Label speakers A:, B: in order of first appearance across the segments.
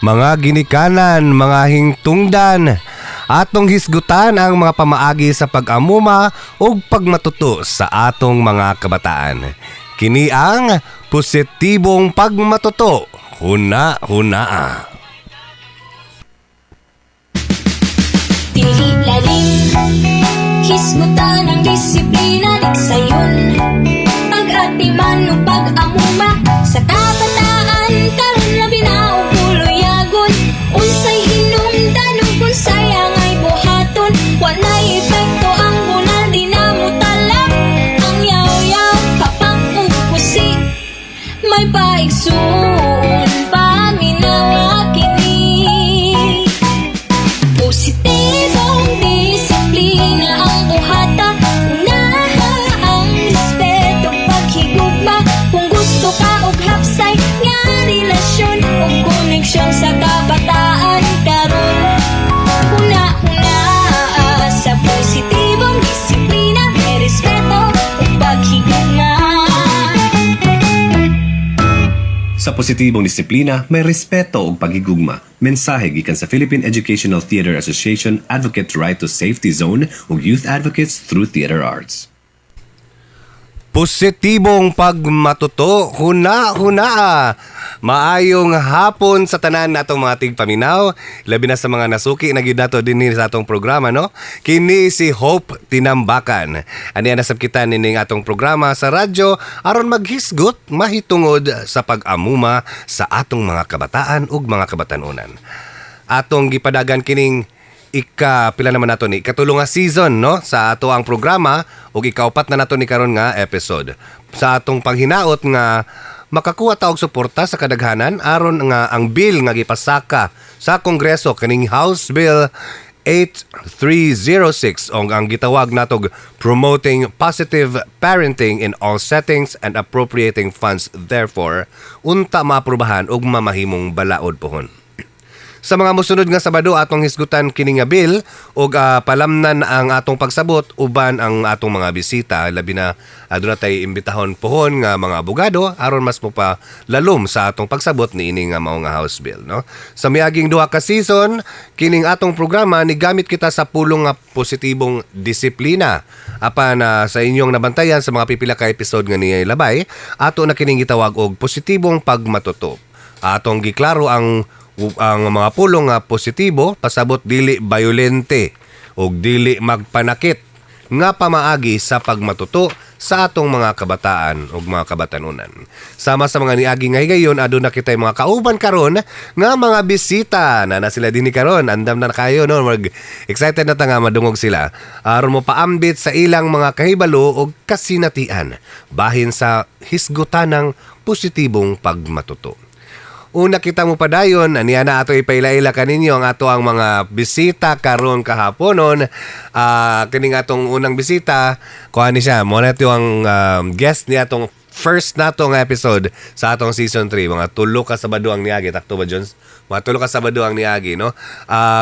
A: Mga ginikanan, mga hingtungdan, atong hisgutan ang mga pamaagi sa pag-amuma ug pagmatuto sa atong mga kabataan. Kini ang positibong pagmatuto. Huna hunaa.
B: Dili lalim, hisgutan ang disiplina, sayon pag-atiman o pag-amuma sa kabataan karon, labi na og puluyagon. Unsay hinungdan ug unsay angay buhaton, walay epekto ang bunal, di na motalab ang yaw-yaw, kapak ug pusi. May paigsuon, paminawa kini. Positibong disiplina ang buhata. Unaha ang respeto, paghigugma. Kung gusto ka og hapsay nga relasyon ug koneksyon sa kabataan karon, huna-huna sa positibong disiplina, may respeto ug paghigugma.
A: Sa positibong disiplina, may respeto ug paghigugma. Mensahe gikan sa Philippine Educational Theater Association, Advocate Right to Safety Zone ug Youth Advocates through Theater Arts. Positibong pagmatuto, huna hunaa. Maayong hapon sa tanan natong mga tigpaminaw, labi na sa mga nasuki na gyud nato dinhi sa atong programa, no. Kini si Hope Tinambacan. Ani nasab kita nining atong programa sa radyo aron maghisgot mahitungod sa pag-amuma sa atong mga kabataan ug mga kabatanunan. Atong gipadagan kining ika pila naman nato ni ikatulo nga season, no, sa ato ang programa ug ikaupat na nato ni karon nga episode sa atong panghinaot nga makakuha ta og suporta sa kadaghanan aron nga ang bill nga gipasaka sa Kongreso, kining House Bill 8306 o ang gitawag natog Promoting Positive Parenting in All Settings and Appropriating Funds Therefore, unta maaprubahan ug mamahimong balaod pohon. Sa mga musunod nga Sabado, atong hisgutan kini nga bill ug palamnan ang atong pagsabot uban ang atong mga bisita, labi na aduna tay imbitahon pohon nga mga abogado aron mas mo lalom sa atong pagsabot niini nga mao nga House Bill, no. Sa miaging duha ka season, kining atong programa ni gamit kita sa pulong nga positibong disiplina, apan sa inyong nabantayan sa mga pipila ka episode nga niya labay, ato na kining gitawag og positibong pagmatuto. Atong giklaro ang mga pulong nga positibo, pasabot dili violente ug dili magpanakit nga pamaagi sa pagmatuto sa atong mga kabataan ug mga kabatanunan. Sama sa mga niagi nga higayon, aduna kitay mga kauban karon nga mga bisita na na sila dinhi karon. Andam na kayo, no, mag excited na ta nga madungog sila aron mo paambit sa ilang mga kahibalo ug kasinatian bahin sa hisgutan ng positibong pagmatuto. Una kita mo padayon, aniya na ato ipaila-ila kaninyo ang ato ang mga bisita karon kahaponon. Kining atong unang bisita, kuha ni siya, mo na ito ang guest niya atong first nato nga episode sa atong season 3. Mga 3 ka Sabado ang niagi, takto ba, Jones? Mga 3 ka Sabado ang niagi, no?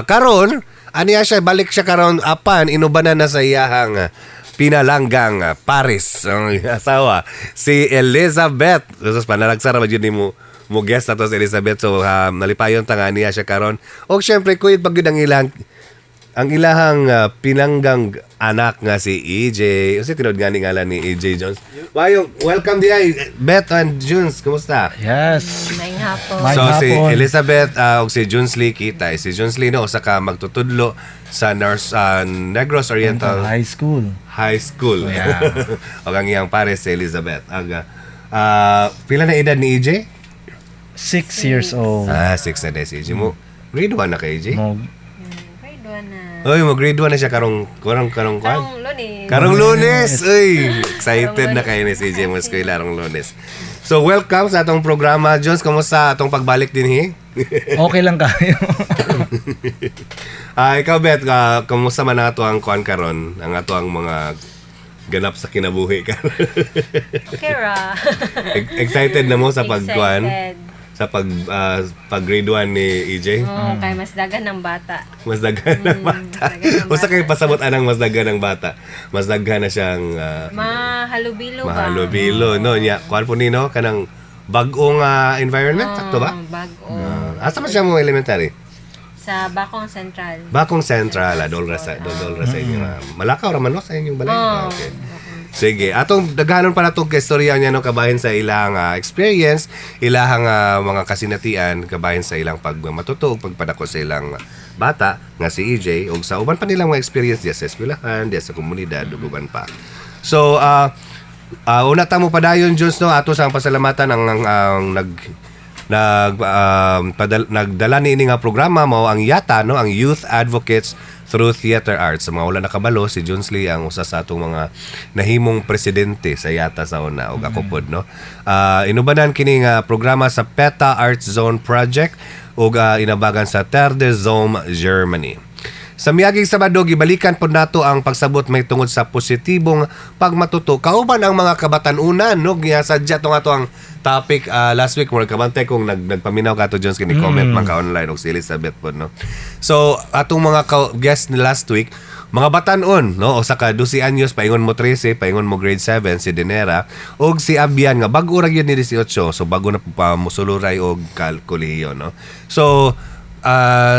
A: Karon, aniya siya, balik siya karon apan inubanan na sa iyahang pinalanggang Paris ang asawa, si Elizabeth. Jesus, panalagsara ba jud nimo mo guest nato si Elizabeth. So nalipayon ta nga niya siya karon. Og syempre kuyod pag gyud ang ilahang pinanggang anak nga si EJ. Unsa tinuod gani ngalan ni EJ, Jones? Wayo, welcome di ay Beth and Junes, kumusta?
C: Yes.
D: Maayong hapon.
C: Maayong
A: So si
C: hapon.
A: Elizabeth ug si Junes Lee kita. Si Junes Lee, no, usa ka magtutudlo sa Nurse Negros Oriental
C: High School.
A: High School.
C: Yeah.
A: Og ang iyang pare si Elizabeth. Ang pila na edad ni EJ?
C: 6 years old.
A: Ah, 6 na din si EJ mo. Grade 1 na kay EJ?
C: Mo,
D: Grade 1 na.
A: Uy, mo grade 1 na siya karong karong karong kwan.
D: Karong Lunes.
A: Karong Lunes. Uy, excited na kayo ni si EJ mo eskwela karong Lunes. So welcome sa atong programa. Jones, kumusta atong pagbalik dinhi?
C: Okay lang kayo.
A: Ah, ikaw, Beth, kumusta man ato ang kuan karon, ang ato ang mga ganap sa kinabuhi karon?
D: Okay ra.
A: Excited na mo sa pagkuan?
D: Excited.
A: Sa pag grade 1 ni EJ?
D: Oo, kay mas daghan ng bata.
A: Mas daghan ng bata.
D: Mas daghan ng
A: Usa kay
D: bata.
A: pasabot anang mas daghan ng bata. Mas daghan na siyang
D: Mahalubilo ba?
A: mahalubilo, no, nya kuan po nino kanang Bag-ong environment, sakto ba?
D: Oh, bago.
A: Asa man siya mo elementary?
D: Sa Bacong Central.
A: Bacong Central, dol ra sa inyo. Malakaw ra man no sa inyong balay.
D: Oh.
A: Okay. Sige, atong daghanon pa natong istorya niya no, kabahin sa ilang experience, ilahang mga kasinatian kabahin sa ilang pagmatuto ug pagpadako sa ilang bata nga si EJ ug sa uban pa nilang mga experience diya sa eskwelahan, diya sa komunidad ug uban pa. So, una ta mo padayon, Jones, no, ato sa pasalamatan ang nag nag um, padal, nagdala niini nga programa, mao ang YATA no, ang Youth Advocates through Theater Arts. Sa mga wala nakabalo, si Jones Lee ang usa sa atong mga nahimong presidente sa YATA sa una ug ako pod no. Inubanan kini nga programa sa PETA Arts Zone Project ug inabagan sa Terre des Hommes, Germany. Sa miaging Sabado, gibalikan pod nato ang pagsabot may tungod sa positibong pagmatuto kauban ang mga kabatan-unan no. Gisadya tong ato ang topic last week. Murag kabantay kung nagpaminaw ka to, Jones, kini comment man ka online og si Elizabeth pod no. So atong mga guest ni last week, mga batan-on no, usa ka 12 anyos, paingon mo 13, paingon mo grade 7, si Dinera, ug si Abian nga bag-o ra gyud ni 18, so bago na pa musuluray og kolehiyo no. So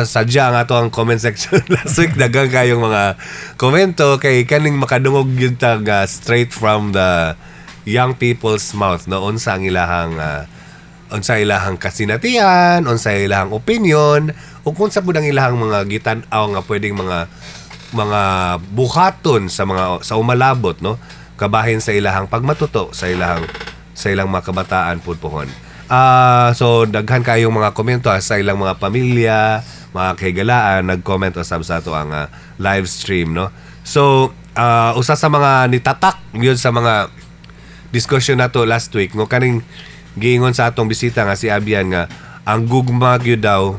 A: sadya ang ato ang comment section last week, daghang kayong mga komento kay kaning makadungog gyud ta nga straight from the young people's mouth no, unsa ilahang kasinatian, unsa ilahang opinion, ug kung sa pud ang ilahang mga gitan-aw nga pwedeng mga buhaton sa mga sa umalabot no, kabahin sa ilahang pagmatuto sa ilang mga kabataan pud pohon. So daghan kayong mga komento sa ilang mga pamilya, mga kahigalaan, nag-comment usab sa ato ang live stream no. So usa sa mga nitatak yun sa mga discussion nato last week no, kaning giingon sa atong bisita nga si Abian nga ang gugma gyud daw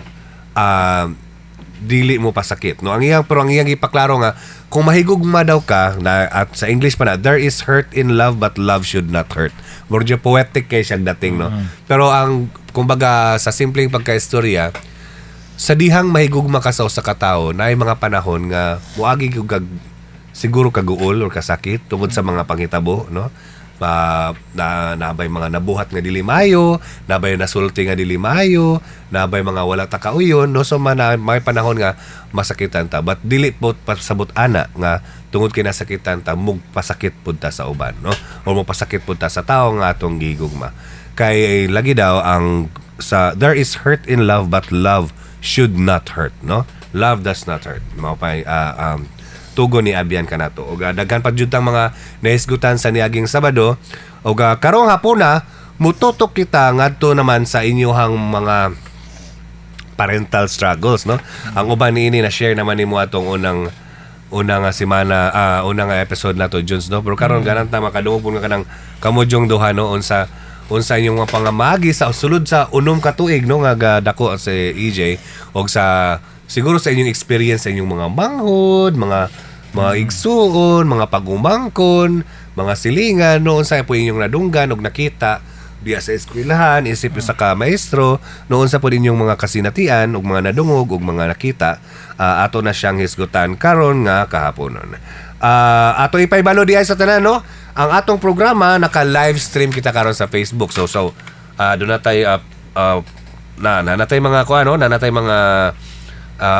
A: dili mo pasakit no. Ang iyang, pero ang iyang ipaklaro nga kung mahigugma daw ka na, at sa English pa na, "There is hurt in love, but love should not hurt." Medyo poetic kay siyang dating no, pero ang kumbaga sa simpleng pagkaistorya, sa dihang mahigugma ka sa usa ka tawo, naay mga panahon nga muagi gyud kag siguro kaguol or kasakit tungod sa mga panghitabo no, pa na nabay mga nabuhat nga dili maayo, nabay nasulti nga dili maayo, nabay mga wala ta kauyon no. So man may panahon nga masakitan ta, but dili po pasabot ana nga tungod kay nasakitan ta, mugpasakit pud ta sa uban no, or mopasakit pud ta sa tawo nga atong gigugma, kay lagi daw ang sa "There is hurt in love, but love should not hurt" no. Love does not hurt, mao pa tugon ni Abian kanato. Ug daghan pa jud tang mga nahisgutan sa niaging Sabado ug karong hapuna mututok kita ngadto naman sa inyuhang mga parental struggles no. Ang uban niini na share naman nimo atong unang unang semana, unang episode nato, Junes no, pero karon ganan ta makadungog pud nga kanang kamujong duha no, unsa unsa inyong mga pangamagi sa sulod sa 6 ka tuig no nga dako si EJ og sa siguro sa inyong experience sa inyong mga manghod, mga igsuon, mga pagumangkon, mga silingan no, unsa po inyong nadunggan og nakita diya sa eskwelahan isip usa ka maestro no, unsa po inyong mga kasinatian ug mga nadungog ug mga nakita, ato na siyang hisgutan karon nga kahaponon. Ato ipaibalo diay sa tanan no, ang atong programa naka live stream kita karon sa Facebook. So doon na tayo na na natay mga kuan no, na natay mga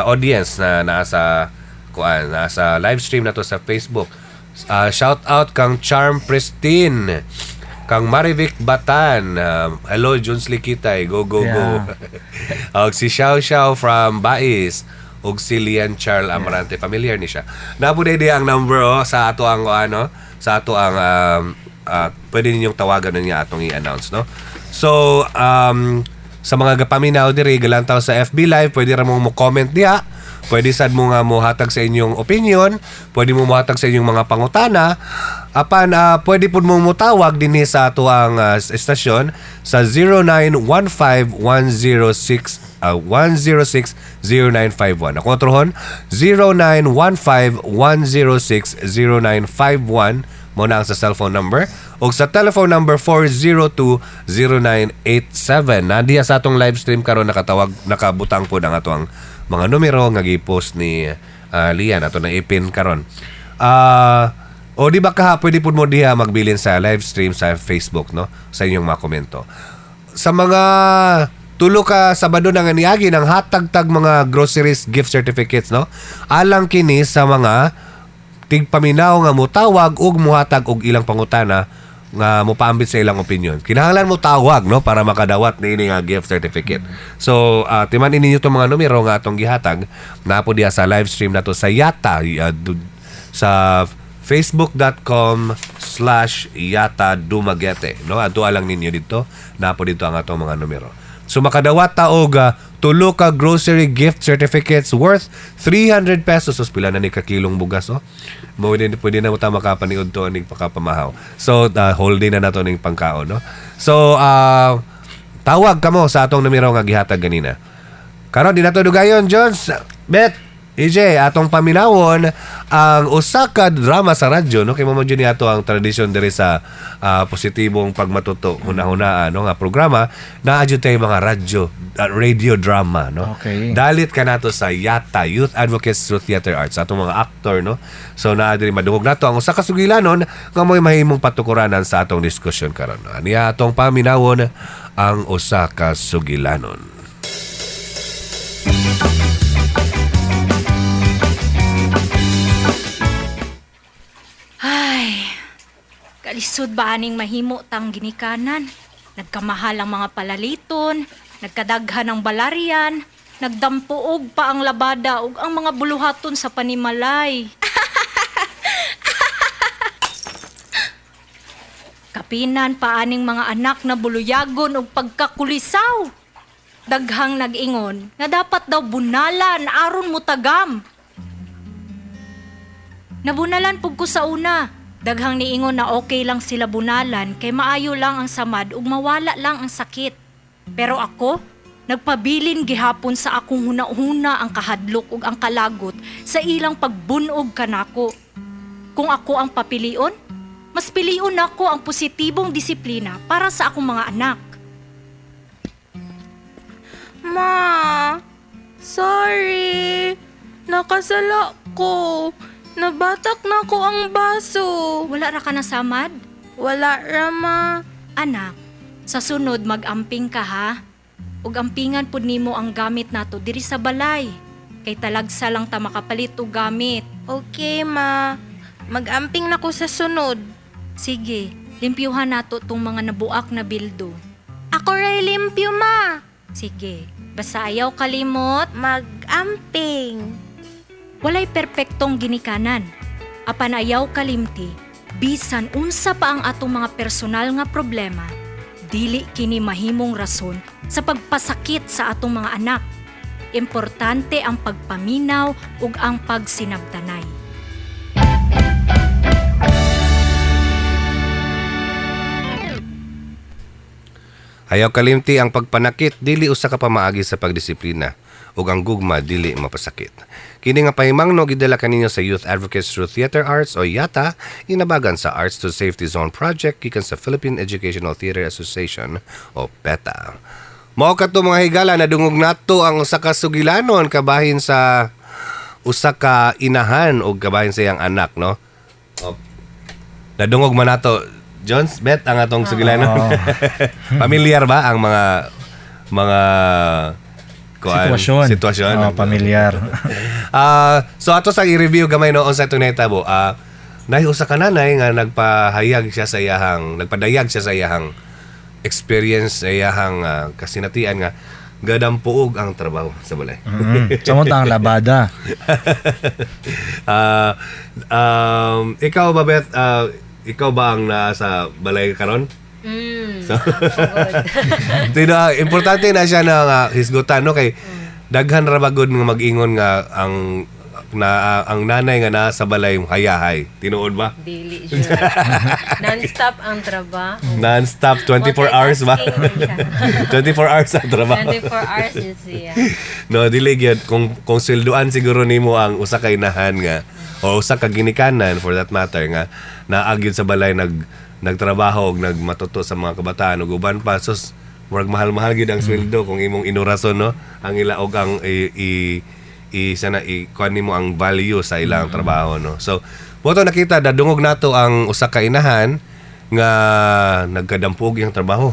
A: audience na nasa kuan, nasa live stream na to sa Facebook. Shout out kang Charm Pristine, kang Marivic Batan. Hello Junsley Kitay, go go go. Og si Xiao Xiao from Bais ug si Lian Charles Amarante, familiar ni siya. Napo di ang number oh, sa ato ang ano, sa ato ang pwede ninyong tawagan na niya atong i-announce no. So sa mga gapaminaw diri galantaw sa FB Live, pwede ra mo comment diha. Pwede sad mo nga mohatag sa inyong opinion, pwede mo mohatag sa inyong mga pangutana. Apan pwede pud mo motawag dinhi sa ato ang estasyon sa 0915 106 106 0951. Ako otrohon, 0915 106 0951 mo na ang sa cellphone number o sa telephone number 402-0987. Nandiya sa atong live stream karon nakatawag, nakabutang po ang ato ang mga numero nga gi-post ni Lian ato na ipin karon. O di ba kaha pwede pud mo diha magbilin sa live stream sa Facebook no, sa inyong mga komento. Sa mga 3 ka Sabado na nga niagi ng hatag tag mga groceries gift certificates, no? Alang kini sa mga tigpaminaw nga mutawag ug muhatag og ilang pangutana nga mopaambit sa ilang opinion. Kinahanglan mo tawag, no, para makadawat niini nga gift certificate. So, timan ninyo itong mga numero nga atong gihatag naa po diha sa live stream nato sa Yata sa facebook.com/yatadumaguete, no? Adto lang ninyo dito, naa po dito ang atong mga numero. So makadawat ta og tulo ka grocery gift certificates worth 300 pesos. So pila na ni ka kilong bugas, oh. Mo din pwede na mo ta makapaniud to ning pakapamahaw. So whole day na nato ning pangkaon, no? So tawag kamo sa atong numero nga gihatag ganina. Karon di nato dugayon, Jones, Bet, EJ, atong paminawon ang usa ka drama sa radyo, no? Kay mo jud ato ang tradisyon diri sa positibong pagmatuto hunahunaan, no, nga programa naa jud tay mga radio drama, no?
C: Okay.
A: Dalit ka nato sa YATA, Youth Advocates Through Theater Arts, atong mga actor, no? So naa diri madungog nato ang usa ka sugilanon nga mo'y mahimong patukuranan sa atong diskusyon karon. Aniya atong paminawon ang usa ka sugilanon.
D: Ay, kalisod ba aning mahimo tang ginikanan? Nagkamahal ang mga palaliton, nagkadaghan ang balarian, nagdampuog pa ang labada ug ang mga buluhaton sa panimalay. Kapinan pa aning mga anak na buluyagon ug pagkakulisaw. Daghang nag-ingon nga dapat daw bunalan aron mutagam. Nabunalan pug ko sa una. Daghang niingon na okay lang sila bunalan kay maayo lang ang samad ug mawala lang ang sakit. Pero ako, nagpabilin gihapon sa akong huna-huna ang kahadlok ug ang kalagot sa ilang pagbunog kanako. Kung ako ang papilion, mas pilion nako ang positibong disiplina para sa akong mga anak.
E: Ma, sorry. Nakasala ko. Nabatak na ko ang baso.
D: Wala ra ka na samad?
E: Wala ra, ma.
D: Anak, sa sunod mag-amping ka ha. Ug ampingan pud nimo ang gamit nato diri sa balay. Kay talagsa lang ta makapalit og gamit.
E: Okay, ma. Mag-amping na ko sa sunod.
D: Sige, limpyuhan nato tong mga nabuak na bildo.
E: Ako ray limpyo, ma.
D: Sige, basta ayaw kalimot,
E: Mag-amping.
D: Walay perpektong ginikanan. Apan ayaw kalimti, bisan unsa pa ang atong mga personal nga problema, dili kini mahimong rason sa pagpasakit sa atong mga anak. Importante ang pagpaminaw ug ang pagsinabtanay.
A: Ayaw kalimti ang pagpanakit dili usa ka pamaagi sa pagdisiplina ug ang gugma dili mapasakit. Kini nga pahimangno gidala kaninyo sa Youth Advocates Through Theater Arts o YATA, inabagan sa Arts to Safety Zone Project gikan sa Philippine Educational Theater Association o PETA. Mao kadto, mga higala, nadungog nato ang usa ka sugilanon kabahin sa usa ka inahan o kabahin sa iyang anak, no? O, nadungog man nato, Jones, Bet, ang atong sugilanon. Familiar ba ang mga kuan,
C: Sitwasyon.
A: sitwasyon?
C: Oo, pamilyar.
A: So ato sa i-review gamay noon sa itong nahitabo. Nay usa ka nanay nga nagpahayag siya sa iyahang nagpadayag siya sa iyahang experience, sa iyahang kasinatian nga gadampuog ang trabaho sa balay.
C: Samot ang labada.
A: Ikaw ba, Beth, ikaw ba ang nasa balay karon?
D: Mm.
A: So, tino, importante na siya na nga hisgutan, no, kay daghan ra bagod nga mag-ingon nga ang nanay nga naa sa balay hayahay. Tinuod ba?
D: Dili siya. Non-stop ang trabaho.
A: Non-stop 24 hours ba?
D: Multitasking
A: 24 hours ang trabaho.
D: 24 hours yun siya.
A: No, dili gyud kung sweldoan siguro nimo ang usa ka inahan nga o usa ka ginikanan for that matter nga naa gyud sa balay nagtrabaho og nagmatuto sa mga kabataan ug uban pa, sus, murag mahal-mahal gyud ang sweldo kung imong inurason, no, ang ila og ang i, i, i sana i kuan nimo ang value sa ilang trabaho, no? So mo to nakita, dadungog nato ang usa ka inahan nga nagkadampog yung trabaho.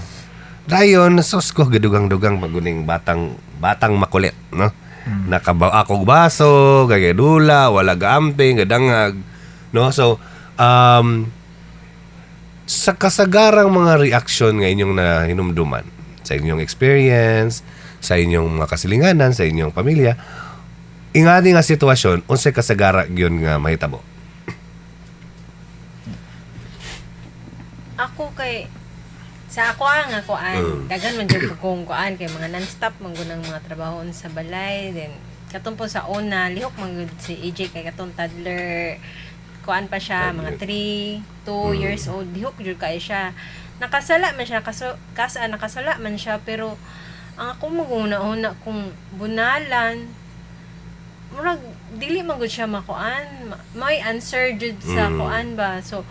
A: Dayon, sus ko, gadugang-dugang maguning batang batang makulit, no? Nakabaw akong baso, gagadula, wala gaamping, gadangag, no? So, sa kasagarang mga reaksyon nga inyong nahinumduman, sa inyong experience, sa inyong mga kasilinganan, sa inyong pamilya, ingani nga sitwasyon, unsay kasagara gyud nga mahitabo?
E: Ako kay sa ako ang kuan, daghan man jud ko kong kuan kay mga non-stop man gud ang mga trabahoon sa balay, then katong po sa una lihok man gud si AJ kay katong toddler kuan pa siya, mga 3, 2 years old, lihok jud kay siya. Nakasala man siya kaso kasa nakasala man siya, pero ang ako maguna-una kung bunalan, murag dili man gud siya makuan, may answer jud sa kuan ba. So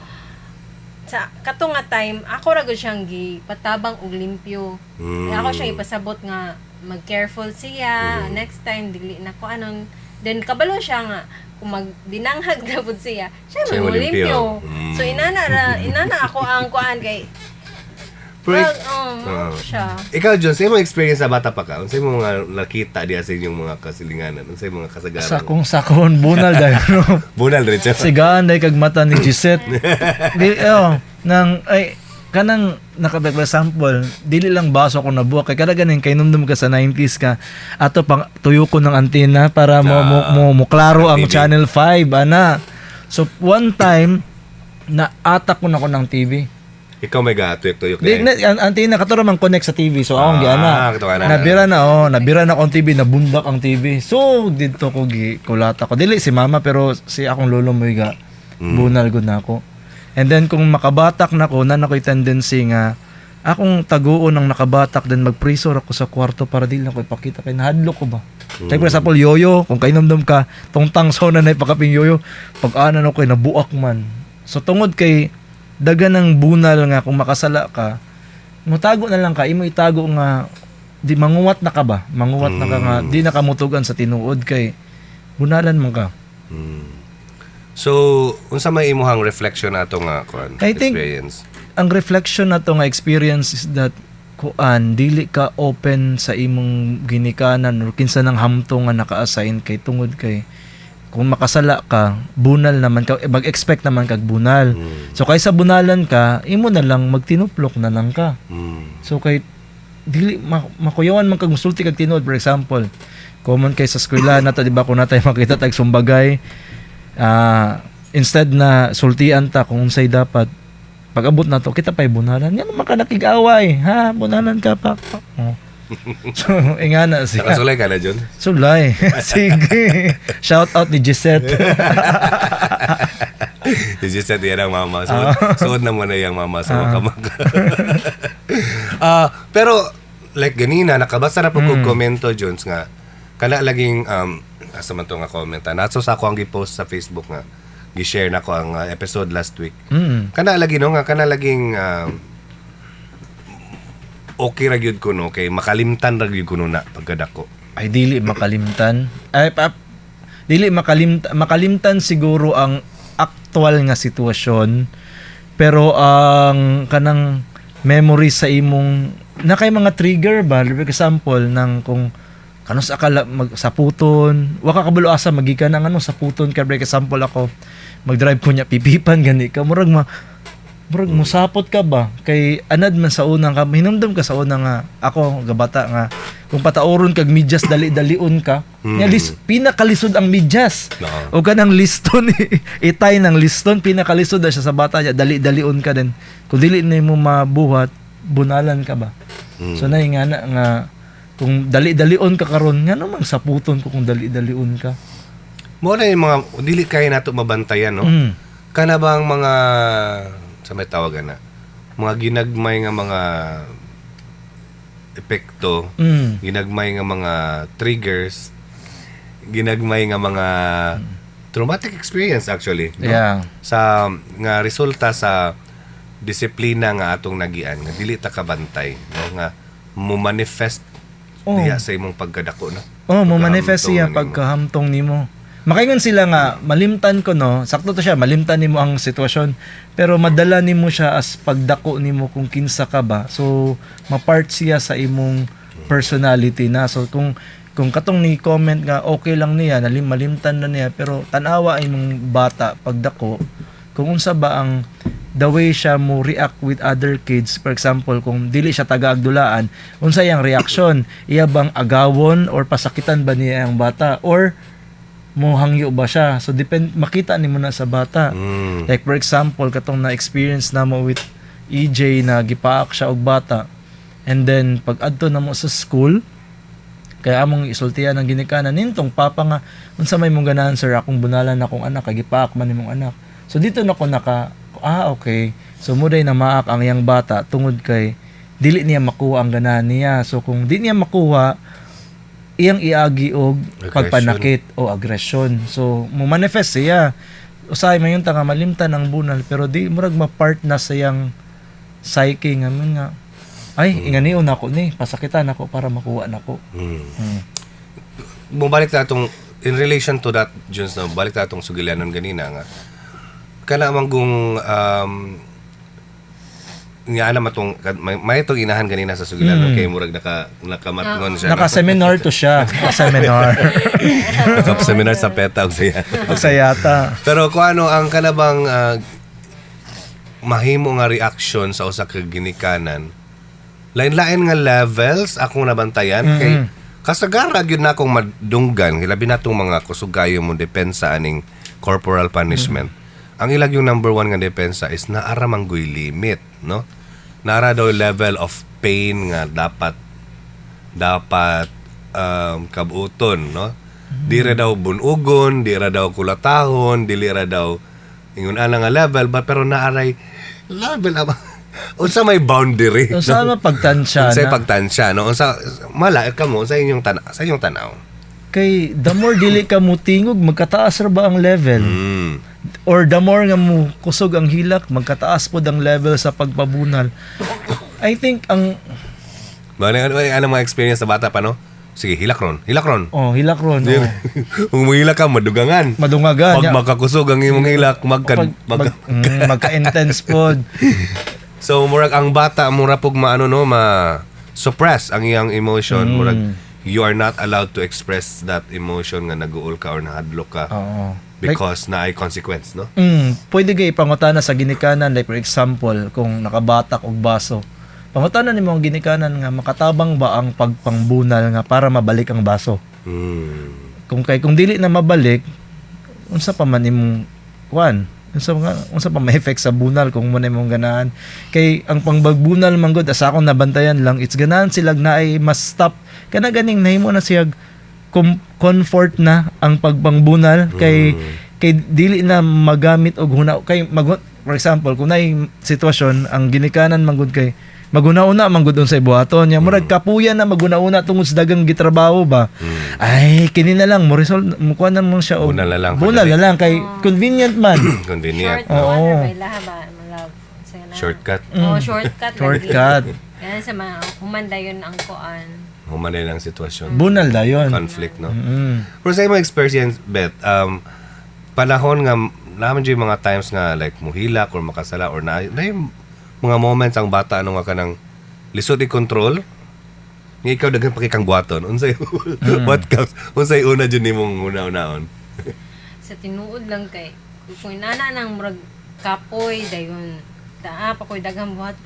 E: sa kato nga time ako ra gud siyang gipatabang og limpyo. Kaya ako siyang ipasabot nga mag-careful siya next time, dili na ko anon. Then kabalo siya nga kung magdinanghag na pud siya, siya
A: Siya
E: mo
A: limpyo.
E: limpyo. So inana ako ang kuan kay
A: Pero
E: well, siya.
A: Ikaw, John, sa imong experience sa bata pa ka, unsay imong mga nakita diya sa inyong mga kasilinganan, unsay mga kasagaran?
C: Sa kung sakon bunal dahil no.
A: Bunal diretso.
C: Sigaan dahil kag mata ni Gisette. Di, oh, nang, ay, kanang naka for example, dili lang baso ko nabuak kay kada ganin kay numdum ka sa 90s ka ato pang tuyo ko ng antena para mo klaro ang
A: TV.
C: Channel 5 ana. So one time na atak ko na ko ng TV.
A: Ikaw may gatuyok-tuyok
C: Di,
A: na.
C: na, ang antena kato ra man connect sa TV. So akong
A: Ah,
C: giana.
A: kato ka na.
C: Nabira na, oh, nabira na akong TV, nabundak ang TV. So didto ko gi kulata ko. Dili si mama pero si akong lolo mo ga bunal gud na ako. And then kung makabatak na ko, na ako'y tendency nga akong taguon ang nakabatak, then magpriso ra ko sa kwarto para dili na ko ipakita kay nahadlok ko ba. Like for example, yoyo, kung kainomdom ka, tungtang sona na ipakaping yoyo, pag ana no kay nabuak man. So tungod kay daga ng bunal nga kung makasala ka, mutago na lang ka, imo itago nga di manguwat na ka ba? Manguwat na ka nga di na ka mutugan sa tinuod kay bunalan man ka.
A: So, unsa may imuhang reflection ato nga kuan
C: I think-
A: experience?
C: Ang reflection na to nga experience is that kuan dili ka open sa imong ginikanan or kinsa nang hamtong nga naka-assign kay tungod kay kung makasala ka, bunal naman ka, eh, mag-expect naman kag bunal. So kaysa bunalan ka, imo na lang magtinuplok na lang ka. So kay dili makuyawan man kag musulti kag tinuod. For example, common kay sa eskwela nato, di ba, kung natay makita tag sumbagay, instead na sultian ta kung unsay dapat, pag abot na to kita pa'y bunalan nga naman ka nakig-away ha, bunalan ka pa, pa. Oh. So ingana siya.
A: Nakasulay ka na, John?
C: Sulay. Sige, shout out ni Gisette.
A: Si Gisette yan ang mama. Suod, suod na mo na yung mama sa makamag. Pero, like ganina, nakabasa na po kong komento, Jones, nga, kana laging, asa man to nga comment, naso sa ako ang gipost sa Facebook nga, gi-share na ko ang episode last week. Kana lagi no nga, kana laging, okay ra gyud ko no, kay makalimtan ra gyud ko no na pagkadako.
C: Ay dili makalimtan. Ay pa, dili makalimtan, makalimtan siguro ang aktual nga sitwasyon, pero ang kanang memory sa imong na kay mga trigger ba, for example nang kung kanus akala mag saputon, wa ka kabalo asa magikan ang ano saputon ka. For example ako magdrive ko nya pipipan gani ka, murag ma murag musapot ka ba kay anad man sa unang ka hinumdum ka sa una nga ako gabata nga kung patauron kag medyas dali-dalion ka nga pinakalisod ang medyas.
A: Oo.
C: O kanang liston itay ng liston, pinakalisod na siya sa bata niya, dali-dalion ka din kung dili nimo mabuhat, bunalan ka ba. So na nga na nga kung dali-dalion ka karon nga namang saputon ko kung dali-dalion ka.
A: Mo na yung mga dili kay nato mabantayan no. Kana bang mga sa may tawagan na mga ginagmay nga mga epekto, ginagmay nga mga triggers, ginagmay nga mga traumatic experience actually, no? Sa nga resulta sa disiplina nga atong nagian nga dili ta kabantay, no, nga mo manifest diha sa imong pagkadako, no.
C: Oh, mo manifest siya
A: Pagkahamtong nimo.
C: pagkahamtong nimo. Makaingon sila nga malimtan ko, no. Sakto to siya, malimtan nimo ang sitwasyon, pero madala nimo siya as pagdako nimo kung kinsa ka ba. So mapart siya sa imong personality na. So kung katong ni comment nga okay lang niya, malimtan na niya, pero tanawa imong bata pagdako kung unsa ba ang the way siya mo react with other kids. For example, kung dili siya taga-agdulaan, unsa iyang reaction, iya bang agawon or pasakitan ba niya ang bata or mo hangyo ba siya? So depend, makita nimo na sa bata. Like for example, katong na experience namo with EJ na gipaak siya og bata and then pag adto namo sa school kaya among isultian ang ginikanan nintong papa nga, "Unsa may mong ganahan, sir? Akong bunalan akong anak kay gipaak man nimong anak." So dito na ko naka, "Ah, okay." So muday na maak ang iyang bata tungod kay dili niya makuha ang ganahan niya. So kung di niya makuha, iyang iagi og
A: aggression.
C: Pagpanakit o aggression. So mo manifest siya. Usahay mayon ta nga malimtan ang bunal, pero di murag ma-part na sa iyang psyche nga mun nga, "Ay, inganion ako ni, pasakitan ako para makuha nako."
A: Bumalik na atong in relation to that, Junes, no, balik na atong sugilanon ganina nga kana man kung nga na matong may itong inahan ganina sa sugilanon kay murag nakamatngon siya, no?
C: Naka-seminar to siya. Naka-seminar.
A: Naka-seminar sa PETA og siya.
C: Sa yata.
A: Pero kung ano ang kanabang mahimo nga reaction sa usa ka ginikanan, lain-lain nga levels akong nabantayan kay kasagara gyud na akong madunggan, hilabi na tong mga kusugayo mo depensa aning corporal punishment. Ang ilag yung number one nga depensa is naara manggoy limit, no? Naara daw level of pain nga dapat dapat kabuoton, no? Di ra daw bunugon, di ra daw kulatahon, dili ra daw ingon ana nga level ba, pero naaray level ama unsa may boundary, no?
C: Unsa ma pagtansya
A: Unsay
C: na?
A: Pagtansya, no? Unsa mala ka mo sa inyong tanaw?
C: Kay the more dili ka mo tingog, magkataas ra ba ang level? Or the more nga mo kusog ang hilak, magkataas pod ang level sa pagpabunal. I think ang
A: Ba ano ano mga experience sa bata pa, no? Sige, hilak ron. Hilak ron.
C: Oh, hilak ron. Oh.
A: Kung muhilak ka, madugangan.
C: Madungagan.
A: Pag makakusog ang imong hilak, magka,
C: Pag, magka-intense pod.
A: So murag ang bata mura pug maano, no, ma suppress ang iyang emotion, murag you are not allowed to express that emotion nga naguol ka or nahadlok ka
C: Oo. Like,
A: because naay consequence, no?
C: Pwede kay pangutana sa ginikanan, like for example, kung nakabatak og baso. Pangutana nimo ang ginikanan nga makatabang ba ang pagpangbunal nga para mabalik ang baso. Kung kay kung dili na mabalik, unsa pa man imong kuan? Unsa nga unsa pa may effect sa bunal kung mo na imong ganahan? Kay ang pangbagbunal man gud, asa akong nabantayan lang, it's ganahan sila naay mas stop kana ganing nahimo na siya comfort na ang pagpangbunal kay kay dili na magamit og huna kay mag, for example, kung naay sitwasyon ang ginikanan man gud kay maguna-una man gud unsay buhaton niya, murag kapuya na maguna-una tungod sa dagang gitrabaho ba. Ay, kini na lang mo resolve mo, kuha na mo siya og
A: Bunal na lang.
C: Bunal na lang kay convenient man.
A: Convenient.
E: Short,
C: Oo.
E: ano ba ilaha ba? Love. Sa na.
A: Shortcut.
E: Oh, shortcut.
C: Shortcut.
E: Lagi. Yan sa mga humanda yun ang kuan.
A: Humanay lang sitwasyon.
C: Bunal dayon.
A: Conflict, no?
C: Mm.
A: Pero sa imong experience, Beth, panahon nga naman yung mga times nga like muhilak or makasala or na yung mga moments ang bata ano nga kanang lisod i-control nga ikaw daghan pa kay kang buhaton, unsay what comes, unsay una jud nimong una-unaon?
E: Sa tinuod lang kay kung inana nang murag kapoy dayon taa pa koy daghang buhat,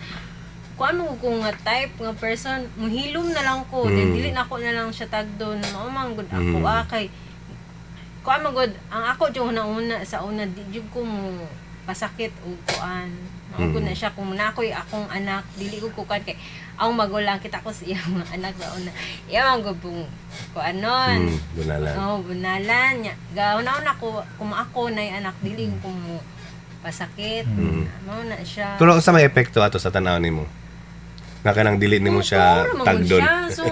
E: kung ano ko nga type nga person, muhilom na lang ko, then dili na ako na lang siya tagdon. Mao man gud ako, ah, kay kuan man gud ang ako jud una sa una, di jud ko mo pasakit og kuan. Mao gud na siya. Kung na ako'y akong anak, dili ko kuan kay ang magulang kita ko sa iyang mga anak sa una, iya man gud pong kuan nun.
A: Bunalan.
E: Oo, bunalan niya. Gauna ko kung ako na anak, dili ko mo pasakit. Mao na siya.
A: Pero unsa may epekto ato sa tanaw nimo nga kanang dili nimo siya
E: Oo, ra man gud
A: tagdon?
E: siya. So,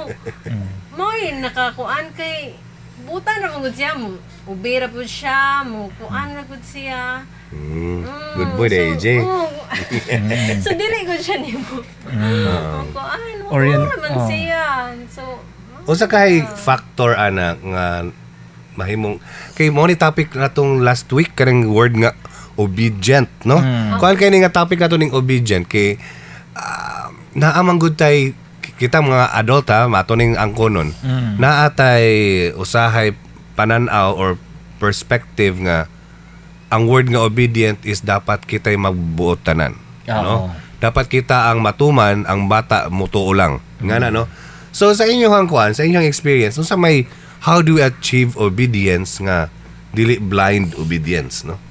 E: mo'y nakakuan kay buta na man gud siya mo. Ubira pud siya, mo kuan na gud siya.
A: Good boy,
E: so,
A: AJ.
E: Oo. So dili gud siya nimo. Kuan,
C: Orient-
E: man
C: oh.
E: siya. So, mao
A: Unsa kay factor ana nga mahimong kay mo ni topic natong last week, kanang word nga obedient, no? Kuan kay ni nga topic nato ning obedient kay naa man gud tay kita mga adult ha, mato ning angkonon, naa tay usahay panan-aw or perspective nga ang word nga obedient is dapat kita'y magbuot tanan, no? Dapat kita ang matuman, ang bata mutuo lang nga na, no? So sa inyong kuan, sa inyong experience, unsa may, how do we achieve obedience nga dili blind obedience, no?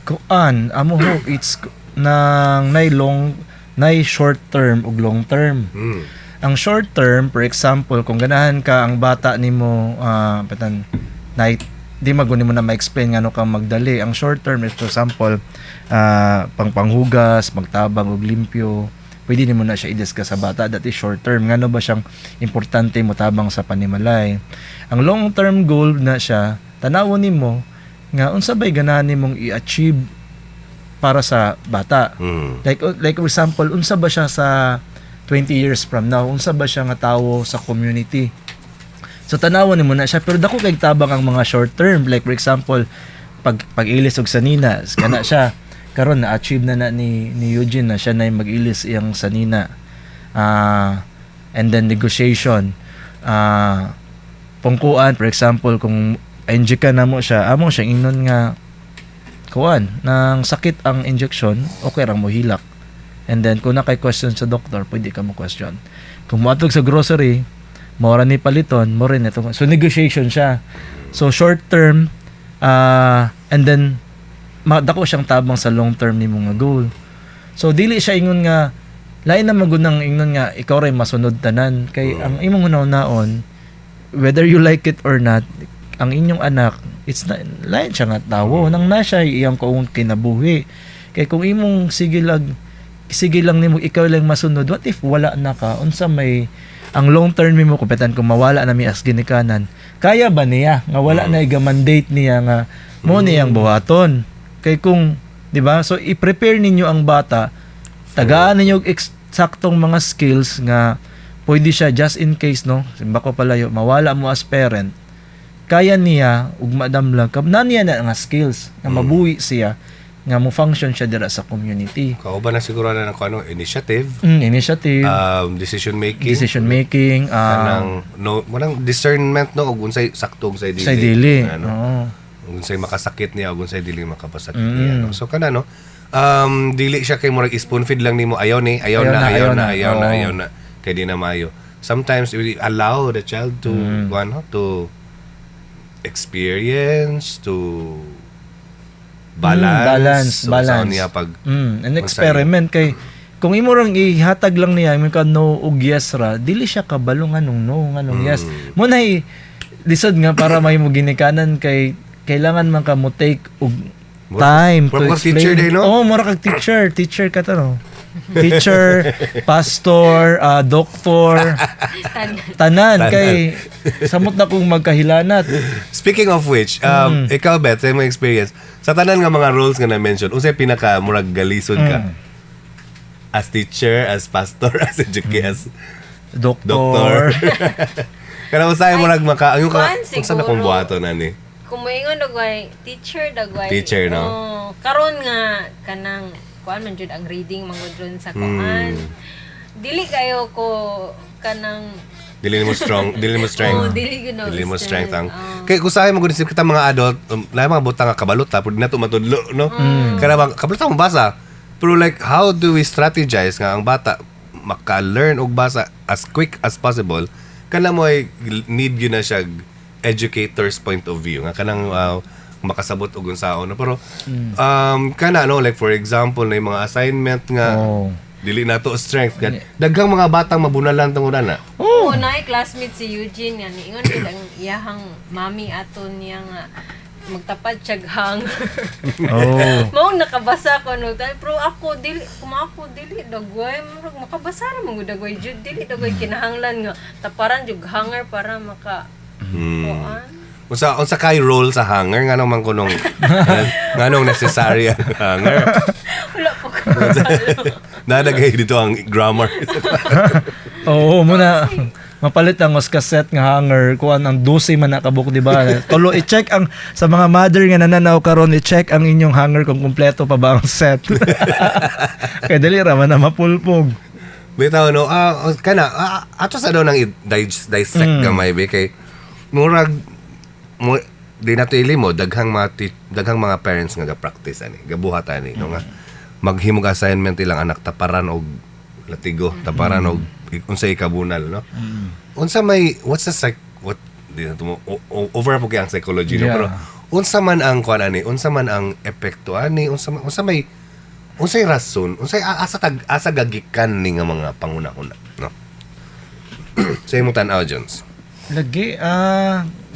C: Kuan, amo hope it's nang nay long, nay short term ug long term. Ang short term, for example, kung ganahan ka ang bata nimo, patan nay di maguni mo na ma-explain ngano ka magdali. Ang short term is, for example, pangpanghugas, magtabang og limpyo. Pwede nimo na siya i-discuss sa bata. That is short term. Ngano ba siyang importante mo tabang sa panimalay? Ang long term goal na siya, tanawon nimo nga unsa bay ganahan nimong i-achieve para sa bata. Like for example, unsa ba siya sa 20 years from now? Unsa ba siya nga tawo sa community? So tanawan nimo na siya, pero dako kay tabang ang mga short term, like for example, pag pag-ilis og sanina kana siya karon na achieve na na ni Eugene na siya na mag-ilis iyang sanina. And then negotiation, pungkuan, for example, kung inject ka na mo siya, amo siya ingnon nga kuan nang sakit ang injection, okay ra mo hilak. And then kung na kay question sa doctor, pwede ka mo question. Kung moadtog sa grocery, mao ra ni paliton mo rin ito. So negotiation siya. So short term, and then dako siyang tabang sa long term nimo nga goal. So dili siya ingon nga lain na magunang ingon nga ikaw ray masunod tanan, kay ang imong hunahunaon, whether you like it or not, ang inyong anak, it's not lain siya nga tawo nang na siya iyang kaong kinabuhi. Kay kung imong sige lang nimo ikaw lang masunod, what if wala na ka? Unsa may ang long term nimo kupetan kung mawala na mi as ginikanan? Kaya ba niya nga wala na iga-mandate niya nga mo niyang buhaton? Kay kung, di ba, so i-prepare ninyo ang bata, tagaan ninyo og eksaktong mga skills nga pwede siya just in case, no? Simba ko palayo, mawala mo as parent, kaya niya ug madam lang kab na niya na nga skills nga mabuhi siya, nga mo function siya dira sa community.
A: Kauban na siguro na ng kung ano, initiative,
C: Initiative,
A: decision making,
C: decision making,
A: kanang no, walang discernment, no, ug unsay sakto ug unsay dili.
C: Sa dili.
A: Ano,
C: Oo.
A: ug unsay makasakit niya ug unsay dili makapasakit niya, no? So kana, no, dili siya kay murag spoon feed lang nimo, ayaw ni, ayaw, na, ayaw na, ayaw na, ayaw na, kay di na maayo. Sometimes we allow the child to ano, to experience, to balance,
C: Balance,
A: so,
C: balance.
A: saan niya pag
C: And
A: Unsay-
C: experiment, kay kung imo rang ihatag lang niya imo ka no ug yes ra, dili siya kabalo nganong no, nganong yes. Mo nay lisod nga para may mo ginikanan kay kailangan man ka mo take og time to
A: mura kag
C: explain.
A: teacher day, no?
C: Oo, mura kag teacher, teacher ka to, no? Teacher, pastor, doctor, tanan,
A: Tanan.
C: Kay samot na kung magkahilanat.
A: Speaking of which, ikaw, Beth, sa imong experience, sa tanan nga mga roles nga na-mention, unsay pinaka murag galisod ka? As teacher, as pastor, as educator, as
C: Doctor.
A: doctor. Kana usahay murag maka ang ka
E: Kuan,
A: unsa na kung
E: siguro.
A: buhaton ani?
E: Kung moingon dagway, teacher dagway.
A: Teacher, no?
E: Oo. Karon nga kanang kuan man jud ang reading mangod ron sa kuan. Dili kayo ko kanang
A: Dili mo strong, dili mo strength.
E: Oo, dili gyud na
A: Dili mo strength ang.
E: Oo.
A: Kay kusahay mo gud isip kita mga adult, lahi mga butang nga kabalot ta, pud na to matudlo, no? Kana bang kabalot ta mo basa. Pero like, how do we strategize nga ang bata maka-learn og basa as quick as possible? Kana mo ay need yun na siya educator's point of view nga kanang makasabot og unsaon, no? Pero kana, no, like for example na yung mga assignment nga dili na to strength kan daghang mga batang mabunalan tungod ana.
E: Oh. Na classmate si Eugene nga niingon gud ang iyahang mami ato niya nga magtapad siya hanger. Mao nakabasa ko no pero ako dili, kung ako dili dagway murag makabasa ra man gud dagway jud, dili dagway kinahanglan nga taparan jud hanger para maka kuan.
A: Unsa unsa kay role sa hanger, nganong man kunong nganong necessary ang hanger?
E: Wala po ko.
A: Nalagay dito ang grammar.
C: Oo, muna. Mapalit ang os cassette nga hanger, kuan ang 12 man nakabuk, di ba? Tulo i-check ang sa mga mother nga nananaw karon, i-check ang inyong hanger kung kumpleto pa ba ang set. Kay dali ra man na mapulpog.
A: Bitaw no, kana ato sa daw nang dissect gamay bi kay murag mo di nato ilimo daghang mga daghang mga parents nga ga-practice ani, gabuhat ani no, nga maghimog assignment ilang anak, taparan og latigo, taparan og unsay ikabunal, no. Unsa may what's the psych what di nato mo over po kay ang psychology, no, pero unsa man ang kuan ani, unsa man ang epekto ani, unsa may unsay rason, unsay asa tag asa gagikan ni nga mga panguna-una, no, sa imong tan-aw, Jones?
C: Lagi,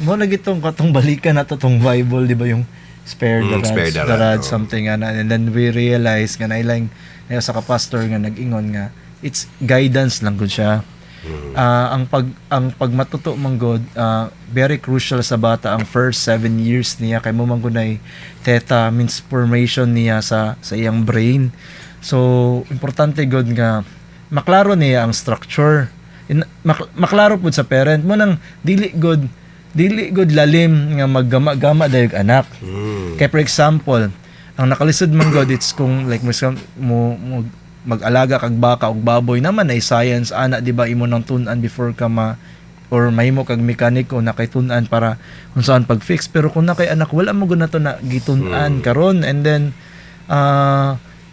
C: mo lagi tong katong balikan nato tong Bible, di ba, yung spare the rod,
A: spare the
C: the
A: rod,
C: rod,
A: oo.
C: Something ana, and then we realize nga nailang na sa ka pastor nga nag-ingon nga it's guidance lang gud siya. Ang pagmatuto man gud, very crucial sa bata ang first 7 years niya kay mo man gud nay theta means formation niya sa iyang brain. So importante gud nga maklaro niya ang structure. Maklaro pud sa parent mo nang dili good lalim nga maggama-gama dayog anak. Kay for example, ang nakalisod man god it's kung like mo mag-alaga kag baka og baboy naman ay science ana, di ba, imo nang tun-an before ka ma or mahimo kag mekaniko na kay tun-an para kung saan pag-fix, pero kung na kay anak wala mo gud nato na gitun-an karon. And then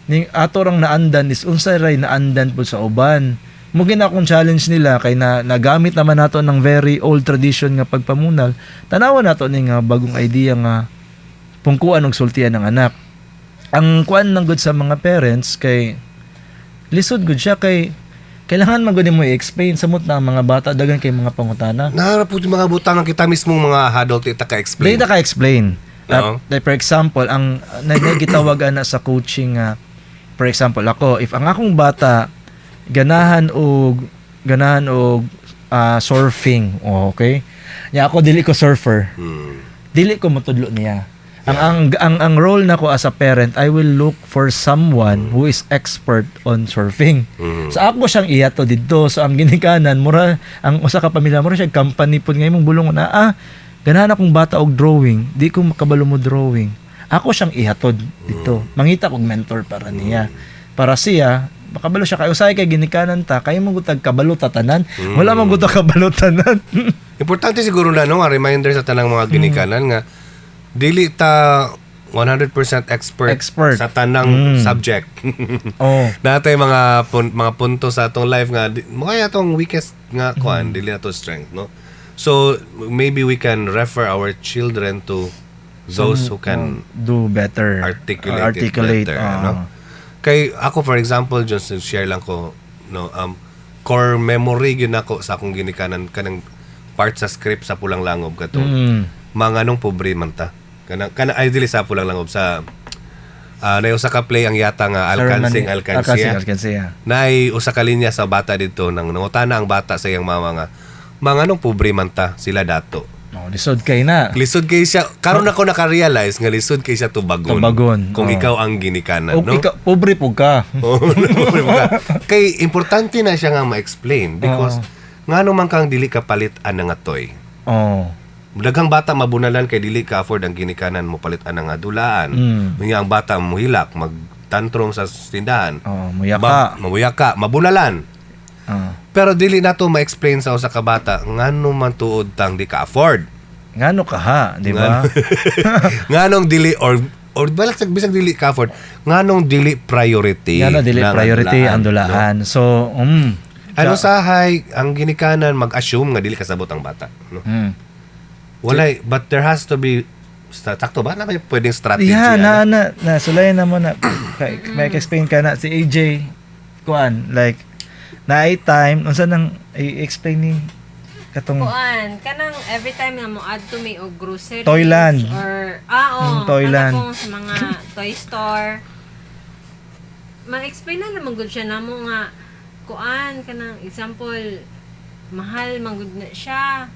C: ning ato rang naandan is unsay ray naandan pud sa uban mo. Gina akong challenge nila kay na nagamit naman nato ng very old tradition nga pagpamunal, tanawa nato ni nga bagong idea nga pungkuan og sultian ng anak. Ang kuan ng good sa mga parents kay lisod gud siya kay kailangan man gud mo i-explain samot na ang mga bata dagan kay mga pangutana.
A: Naharap po yung mga butang ang kita mismong mga adult ita ka-explain.
C: Dili ta ka-explain.
A: Oo.
C: Like for example, ang nagitawag ana sa coaching nga for example ako, if ang akong bata ganahan og surfing, oh, okay? Nya ako dili ko surfer. Dili ko motudlo niya. Ang role nako as a parent, I will look for someone who is expert on surfing. So ako siyang iyato didto. So ang ginikanan mura ang usa ka pamilya mura siya company pud nga imong bulong na ganahan akong bata og drawing, di ko makabalo mo drawing. Ako siyang ihatod dito. Mangita kog mentor para niya. Para siya makabalo siya kay usahay kay ginikanan ta kay mo gutag kabalo ta tanan. Wala man gud ta kabalo tanan.
A: Importante siguro na no, nga reminder sa tanang mga ginikanan nga dili ta 100% expert,
C: Expert.
A: sa tanang subject. Natay mga punto sa atong life nga mga atong weakest nga kuan, dili na to strength, no. So maybe we can refer our children to those who can
C: do better.
A: Articulate,
C: Articulate
A: it better, no? Kay ako, for example, just to share lang ko, no, core memory gyud nako sa akong ginikanan kanang part sa script sa Pulang Langob kato. Mga nung pobre man ta. Kana kana ay dili sa Pulang Langob, sa na usa ka play ang yata nga Alkansing
C: Alkansing
A: Alkansiya.
C: Alkansiya.
A: Nay usa ka linya sa bata dito nang nangutana ang bata sa iyang mama nga mga nung pobre man ta sila dato.
C: Oh, lisod kay na.
A: Lisod kay siya. Karon ako naka-realize nga lisod kay siya tubagon.
C: Tubagon,
A: kung
C: oo.
A: ikaw ang ginikanan,
C: O
A: no?
C: ikaw, pobre po ka.
A: Oo, pobre po ka. Kay importante na siya nga ma-explain because ngano man kang dili ka palit ana nga toy. Daghang bata mabunalan kay dili ka afford ang ginikanan mo palit ana nga dulaan. Unya ang bata muhilak, magtantrum sa tindahan.
C: Oh, muyaka.
A: Mamuyaka, mabunalan. Pero dili nato ma-explain sa usa ka bata ngano man tuod tang di ka afford.
C: Ngano ka ha, di ba?
A: Nganong dili or balak sa bisag dili ka afford, nganong dili priority.
C: Ngano dili
A: na nga
C: priority ang
A: no?
C: dulaan. So,
A: Ano sahay ang ginikanan mag-assume nga dili kasabot ang bata, no? Walay, but there has to be sakto ba na may pwedeng strategy,
C: Yeah,
A: ano?
C: na na na sulayan na mo na kay may explain ka na si AJ kuan like na ay time unsa nang i-explain ni katong
E: Kuan, kanang every time nga mo add to me og groceries
C: Toyland.
E: or oh,
C: Toyland.
E: kanang sa mga toy store. Ma-explain na naman gud siya namo nga kuan kanang example mahal man gud na siya.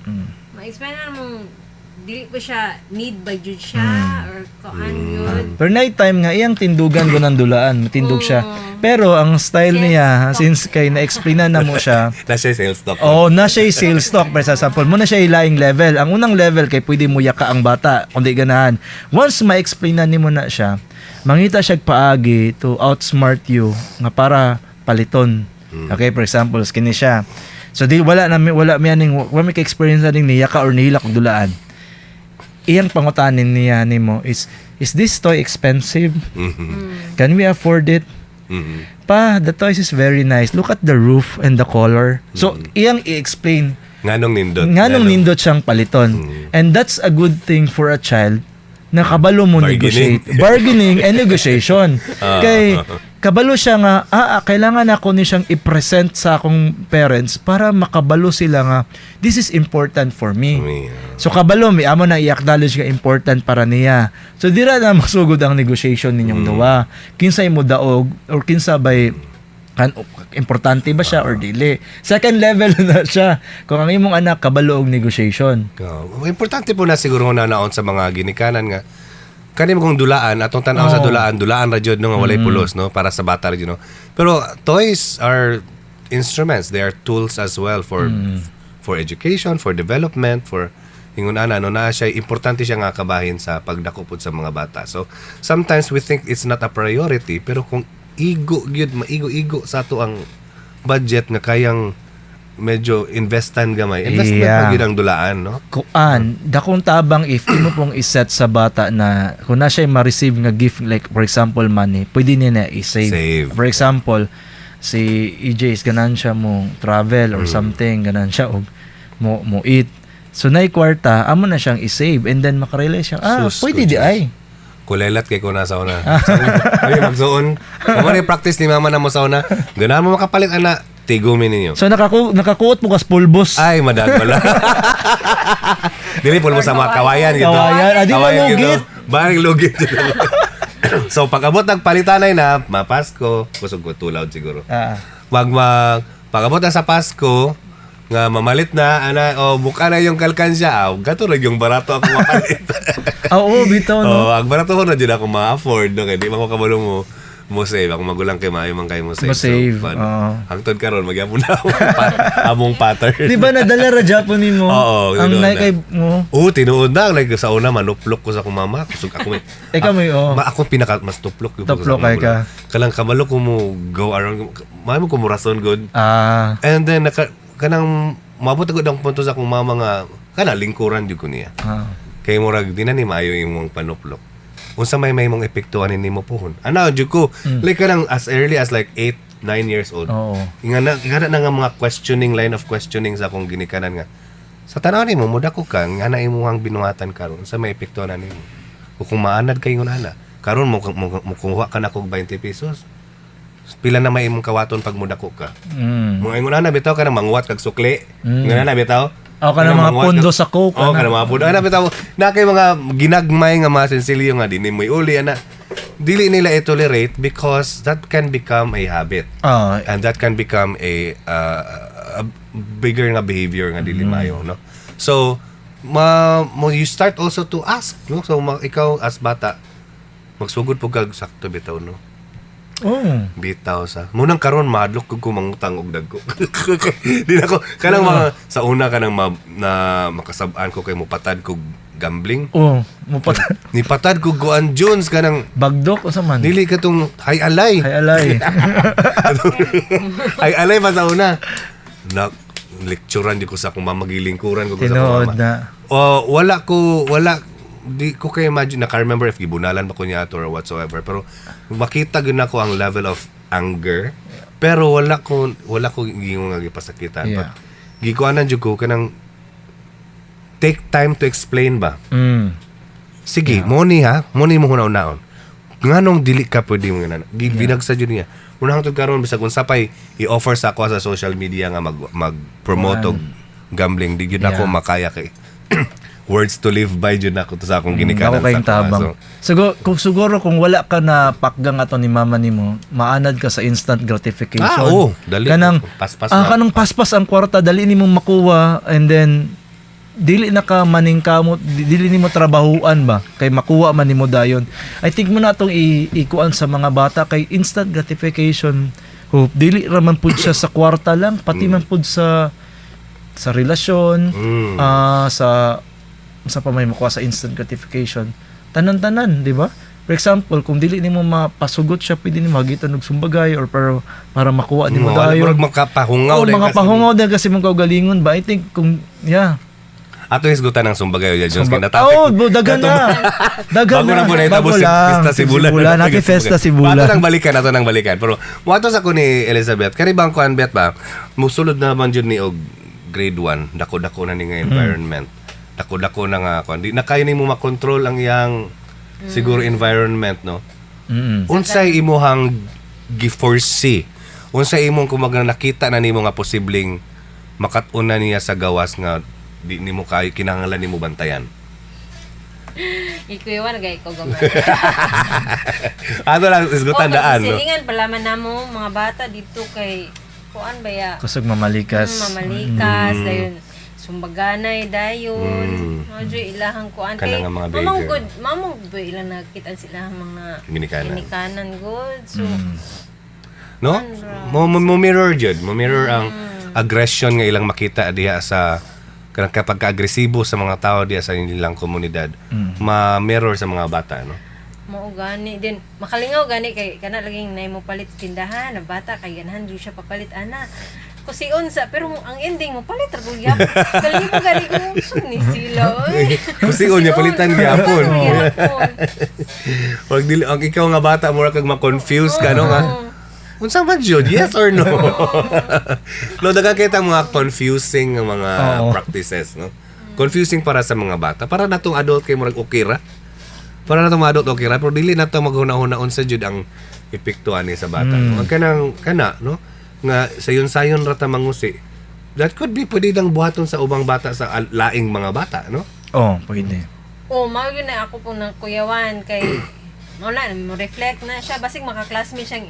E: Ma-explain na namong dili po siya need ba jud siya or kuan yun.
C: Pero night time nga iyang tindugan ko ng dulaan, matindog siya. Pero ang style
E: Sales
C: niya,
E: talk.
C: since kay na-explain na mo siya,
A: Na siya sales talk.
C: Oh, na siya sales talk. Pero sa sample mo na siya laing level. Ang unang level kay pwede mo yaka ang bata kung di ganahan. Once ma-explain na nimo na siya, mangita siya paagi to outsmart you nga para paliton. Okay, for example, kini siya. So di wala na wala mi aning wala mi ka-experience aning niyaka or nihilak og dulaan. Iyang pangutanin niya nimo is this toy expensive? Can we afford it? Pa, the toys is very nice. Look at the roof and the color. So, iyang i-explain
A: Nganong nindot.
C: nganong nindot siyang paliton. And that's a good thing for a child na kabalo mo
A: Bargaining.
C: negotiate. Bargaining and negotiation. Kay kabalo siya nga kailangan ako ni siyang i-present sa akong parents para makabalo sila nga this is important for me. So kabalo mi amo na i-acknowledge nga important para niya. So dira na masugod ang negotiation ninyong duwa. Kinsay mo daog or kinsa bay kan importante ba siya or dili. Second level na siya. Kung ang imong anak kabalo og negotiation.
A: Oh, importante po na siguro na naon sa mga ginikanan nga kani kung dulaan atong tan-aw sa dulaan, dulaan ra jud no, nga walay pulos, no, para sa bata ra jud, no. Pero toys are instruments, they are tools as well for education, for development, for ingon ana, no, na siya importante siya nga kabahin sa pagdako pud sa mga bata. So sometimes we think it's not a priority, pero kung igo gyud, maigo-igo sa ato ang budget nga kayang medyo investan gamay, investment pa gyud ang dulaan, no.
C: Kuan, dakong tabang if imo pong iset sa bata na kung na siya ma-receive nga gift, like for example money, pwede niya na i-save.
A: Save.
C: For example, si EJ is ganan siya mo travel or something, ganan siya og mo eat. So nay kwarta, amo na siyang i-save and then makarealize siya,
A: Sus,
C: pwede di
A: ko,
C: ay.
A: Kulelat kay ko na sa una. Kami magsuon. Kung ano yung practice ni mama na mo sa una, ganahan mo makapalit ana, tigumin ninyo.
C: So nakakuot mo kas pulbos.
A: Ay, madag wala. Dili pulbo sa mga kawayan gitu.
C: Kawayan. Ah, di ba
A: Kawayan gitu.
C: lugit?
A: Baring lugit. So pag-abot ng palitanay na, mapasko, kusog ko too loud siguro. Wag mag pag-abot na sa Pasko, nga mamalit na ana o buka na yung kalkansya, gato ra yung barato ako mapalit.
C: Oo, bitaw, no.
A: Oh, ang barato ko na jud ako ma-afford, no, kay di man ko kabalo mo mo save. Ako magulang kay maayo man kay mo save.
C: Mo save,
A: So,
C: oo.
A: hangtod karon magyapon na among among pattern.
C: Di ba nadala ra Japon nimo?
A: Oo,
C: ang
A: tinuod
C: nay
A: na.
C: kay mo.
A: Oo, tinuod na. Like, sa una, manuplok ko sa akong mama. Kusog ako may...
C: Ikaw may, oo.
A: Ma, ako pinaka mas tuplok. Yun ko sa
C: Tuplok
A: akong
C: kay ka.
A: magulang. Kalang kabalo ko mo go around. Maayo mo ko mo rason good. And then, kanang maabot ako ang punto sa akong mama nga, kana lingkuran jud ko niya. Kay murag di na ni maayo imong panuplok. Unsa may mong epekto ani nimo puhon. Ana jud ko like kanang as early as like 8 9 years old. Ingana na nga mga questioning, line of questioning sa akong ginikanan nga. Sa tanaw nimo mudako ka nga na imong binuhatan karon, unsa may epekto na nimo? O kung maanad kay ingon ana, karon mo kuha ka na kog 20 pesos. Pila na may imong kawaton pag mudako ka? Mga ingon ana bitaw kanang manguwat kag sukli. Ingon ana bitaw.
C: O, kanang mga
A: manguwat
C: pondo sa Coke,
A: Oo,
C: ana.
A: kanang mga pondo. Ana bitaw na kay mga ginagmay nga mga sensilyo nga dinhi mo'y uli ana. Dili nila i-tolerate because that can become a habit. And that can become a bigger nga behavior nga dili maayo, no. So mo you start also to ask, no. So ikaw as bata magsugod po kag sakto bitaw, no. Bitaw sa. Munang karon madlok ko mangutang og dagko. Di na ko kanang mga sa una kanang na makasab-an ko kay mupatad ko gambling.
C: Oh, mupat
A: Nipatad ko Guan Jones kanang
C: bagdok unsa man?
A: dili katong hay alay.
C: Hay alay.
A: Hay alay pa sa una. Na lecturean di ko sa akong mama, gilingkuran ko sa akong
C: Tinuod
A: mama.
C: na.
A: Oh, wala ko wala di ko kay imagine, naka-remember if gibunalan ba ko niya ato or whatsoever, pero makita gyud nako ang level of anger, pero wala ko gingon nga gipasakitan. But gikuanan jud ko kanang take time to explain ba. Sige, mo ni ha, mo ni mo hunaw-naon. Nganong dili ka pwede mo nga binagsa jud niya. Unang hangtod karon bisag unsa pay i-offer sa ako sa social media nga mag promote og gambling, di gyud ako makaya kay words to live by jud nako to sa akong ginikanan
C: Ako kayong
A: sa ako.
C: tabang.
A: So,
C: Siguro kung wala ka na pakgang ato ni mama nimo, maanad ka sa instant gratification.
A: Ah, oo. Dali.
C: Kanang
A: Paspas
C: ah,
A: na.
C: kanang paspas ang kwarta, dali nimo makuha and then Dili na ka maningkamot, dili nimo trabahuan ba kay makuha man nimo dayon. I think mo na atong ikuan sa mga bata kay instant gratification, hope, dili ra man pud siya sa kwarta lang, pati man pud sa relasyon, sa pa may makuha sa instant gratification, tanan-tanan, di ba? For example, kung dili nimo mapasugot siya, pwede nimo hagitan og sumbagay or para makuha nimo
A: Wala,
C: dayon.
A: murag makapahungaw
C: Oh,
A: din
C: mga
A: kasi.
C: pahungaw din kasi mong kaugalingon ba? I think kung, yeah.
A: Ato hisgutan ng sumbagay ya, Jones, kay na-topic.
C: Oh, dagan na. Dagan
A: Bago
C: na.
A: na po na
C: Bago
A: si
C: lang.
A: Fiesta Sibulan.
C: Sibulan. Happy Fiesta Sibulan.
A: Ato nang balikan, ato nang balikan. Pero moadto sa ko ni Elizabeth, kani bang kuan bet ba? Musulod na man jud ni og grade 1, dako-dako na ni nga environment. Dako-dako na nga kuan. Di na kayo nimo makontrol ang iyang siguro environment, no? Unsay imuhang gi-foresee? Unsay imong kumbaga nakita na nimo nga posibleng makat-una niya sa gawas nga di nimo kayo kinahanglan nimo bantayan?
E: Ikuyawan gay ko gamay.
A: Ato lang isgutan daan, no?
E: Silingan pala man namo mga bata dito kay kuan ba ya?
C: Kusog mamalikas.
E: Mamalikas, dayon sumbaganay dayon. Medyo ilahang kuan
A: Kana nga mga
E: mamang
A: behavior.
E: good, mamang good ilang nakita sila mga
A: Ginikanan.
E: ginikanan good. So
A: No? Mo mirror jud, mo mirror ang aggression nga ilang makita diha sa kanang kapag agresibo sa mga tao diha sa nilang komunidad. Ma-mirror sa mga bata, no?
E: Mao gani din makalingaw gani kay kana laging nay mo palit sa tindahan na bata kay ganahan jud siya papalit ana kusion sa, pero ang ending mo palit ra gud gyapon. Kalibo gani ko unsa ni sila, oy.
A: Kusion niya, palitan gyapon.
E: Gyapon.
A: Pag dili ang ikaw nga bata mura kag ma-confuse ka, no, nga. Unsa man jud, yes or no? No, daghan kay tang mga confusing nga mga practices, no? Confusing para sa mga bata. Para natong adult kay murag okay ra. Para natong mga adult okay ra, pero dili nato maghuna-huna unsa jud ang epekto ani sa bata. No? Ang kanang kana, no? Nga sayon-sayon ra ta mangusi. That could be pwede dang buhaton sa ubang bata sa laing mga bata, no?
C: Oh, pwede.
E: Oh, mao yun na ako po ng kuyawan kay mo na mo reflect na siya basig maka-classmate siyang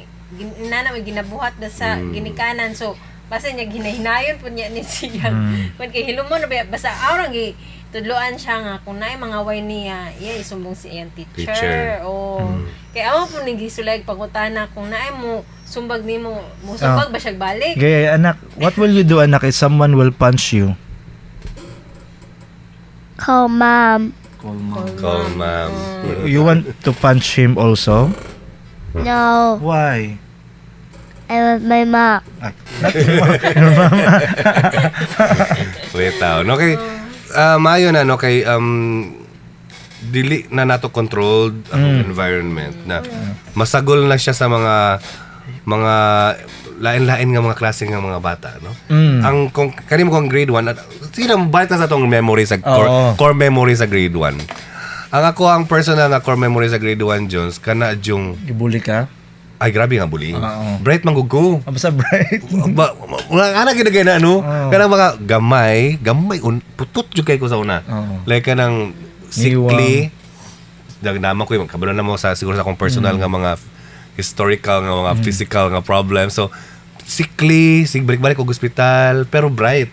E: nana may ginabuhat na sa ginikanan, so basta niya ginahinayon po niya ni siya kun kay hilumon na ba basta awrang gi tudloan siya nga kung naay mga way niya iya isumbong si iyang teacher,
A: Teacher.
E: O kay amo po ni gisulay pangutana kung naay mo sumbag nimo, mo sumbag ba siya balik.
C: Gaya, anak, what will you do, anak, if someone will punch you?
F: Call Mom.
C: Call Mom.
A: Call Ma'am.
C: You want to punch him also?
F: No,
C: Why?
F: I want my mom.
C: Ay, not your mom. Your mom.
A: Wait, tao. No, kay, maayo na, no, kay, dili na nato controlled ang environment na masagol na siya sa mga lain-lain nga mga klase nga mga bata, no? Ang kung kanimo kung grade 1 at sige na, balik na sa atong memory sa core, core memory sa grade 1. Ang ako ang personal na core memory sa grade 1, Jones, kana yung
C: Gibully ka?
A: Ay, grabe nga bullying. Bright man gud ko.
C: Ah, basta bright.
A: Ba, wala ana gid na ano. Kanang mga gamay, gamay putot jud kay ko sa una. Like kanang sickly. Dag naman ko yung kabalo na mo sa siguro sa akong personal nga mga historical nga mga physical nga problem. So sickly, sig balik-balik og ospital, pero bright.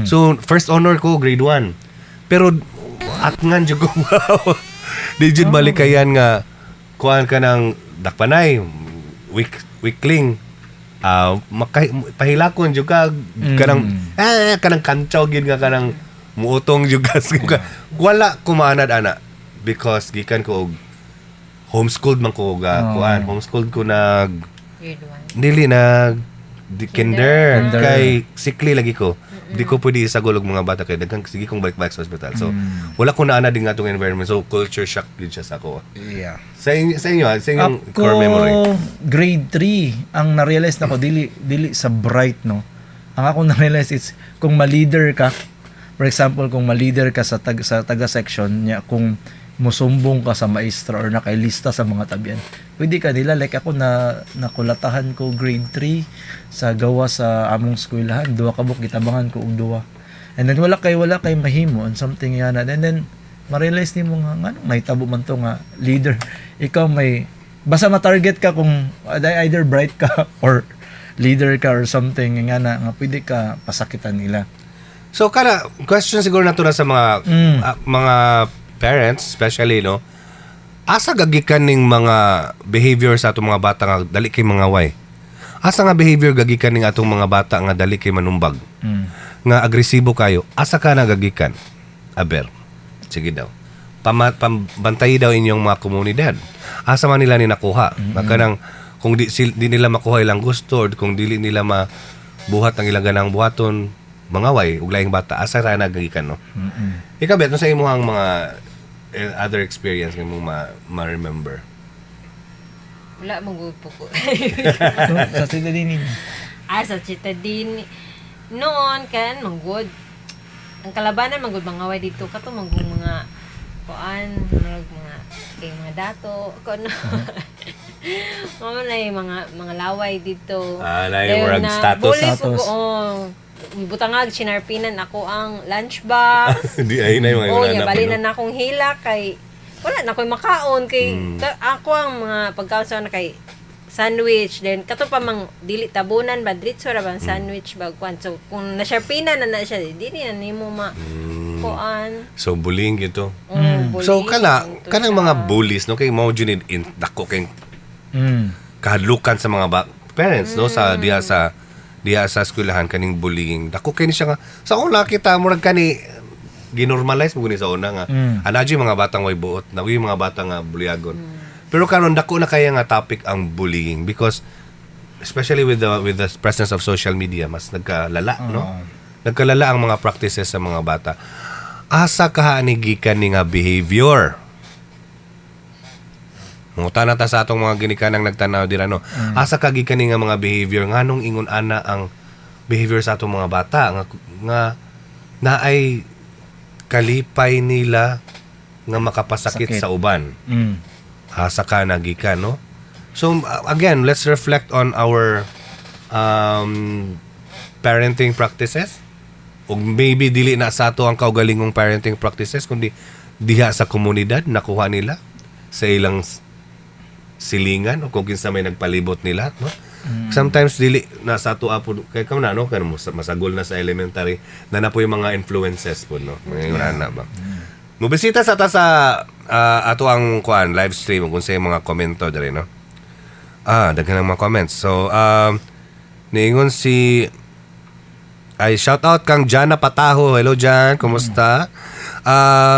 A: So first honor ko grade 1. Pero atngan jud ko. Di jud malikayan nga kuan ka ng dakpanay weak weakling, pahilakon jud ka kanang kanang kantsaw gyud nga kanang muutong jud ka. Wala ko maanad ana because gikan ko og homeschooled man ko og kuan, homeschooled ko nag
E: Grade 1.
A: Dili nag di, kinder.
C: Kinder.
A: Kay sickly lagi ko. Di ko pwede isagol og mga bata kay daghan sige kong balik-balik sa hospital. So wala ko naana din nga atong environment. So culture shock gyud siya sa ako. Sa inyo, sa inyong
C: Ako,
A: core memory.
C: Grade 3, ang na-realize na ko, dili sa bright, no? Ang ako na-realize is, kung ma-leader ka, for example, kung ma-leader ka sa taga section niya, kung musumbong ka sa maestra or nakailista sa mga tabian, pwede ka nila. Like ako na nakulatahan ko grade 3 sa gawa sa among eskwelahan, duha ka buok gitabangan ko og duha. And then wala kay mahimo and something yan. And then ma-realize nimo nga nganong nahitabo man to nga leader. Ikaw may basta ma-target ka kung either bright ka or leader ka or something nga na nga pwede ka pasakitan nila.
A: So kana question siguro nato na sa mga mga parents especially, no, asa gagikan ning mga behavior sa atong mga bata nga dali kay mangaway? Asa nga behavior gagikan ning atong mga bata nga dali kay manumbag? Nga agresibo kayo? Asa ka nagagikan? Aber. Sige daw. Pambantay daw inyong mga komunidad. Asa man nila ni nakuha? Kanang kung di nila makuha ilang gusto or kung dili nila mabuhat ang ilang ganang buhaton, mangaway ug laing bata, asa ra nagagikan, no? Ikaw, Bet, sa imong mga other experience nga mong ma-remember?
E: Wala man gud po ko.
C: So, sa Citadini.
E: Ah, sa Citadini. Noon, kan, manggod. Ang kalabanan, manggod mangaway dito. Kato, manggod mga kuan, murag mga kay mga dato, kuan. Mao na yung mga laway dito.
A: Ah, na yung
E: Dayon
A: murag
E: na,
A: status.
E: bully po
C: Status.
E: ko, oh. Butangag, sinarpinan ako ang lunchbox.
A: Di ay na yung mga
E: Oh,
A: inana
E: nya
A: po,
E: bali
A: no?
E: na na akong hila kay wala na ko'y makaon kay ako ang mga pagkaon sa una kay sandwich, then kato pa mang dili tabunan ba, diretso ra bang sandwich ba kwan. So kung nasharpina na na siya, dili na nimo ma kuan.
A: So bullying gito.
E: Oh, bullying,
A: So kana
E: to
A: kanang
E: siya.
A: mga bullies, no, kay mao jud in dako kay kahadlukan sa mga parents, no, sa diha sa eskwelahan kaning bullying. Dako kay ni siya nga sa una kita murag kani ginormalize mo guni sa una nga ana jud mga batang way buot na uy, mga bata nga bulyagon. Pero karon dako na kaya nga topic ang bullying because especially with the presence of social media, mas nagkalala, no, nagkalala ang mga practices sa mga bata. Asa kaha ni gikan ni nga behavior? Mangutana ta sa atong mga ginikanang nagtanaw dira, no. Asa ka gikan ni nga mga behavior? Nganong ingon ana ang behavior sa atong mga bata nga naay kalipay nila nga makapasakit
C: Sakit.
A: sa uban? Asa ka nagikan, no? So again, let's reflect on our parenting practices. Ug maybe dili na sa ato ang kaugalingong parenting practices kundi diha sa komunidad nakuha nila sa ilang silingan o kung kinsa may nagpalibot nila, no? Sometimes dili na sa ato apo kay kam na, no, kay masagol na sa elementary na na po yung mga influences po, no, mga mm. na ba. Mubisita sa ta sa ato ang kuan live stream kung sa mga komento diri, no. Ah, daghan ng mga comments. So niingon si, ay, shout out kang Jana Pataho. Hello Jan, kumusta?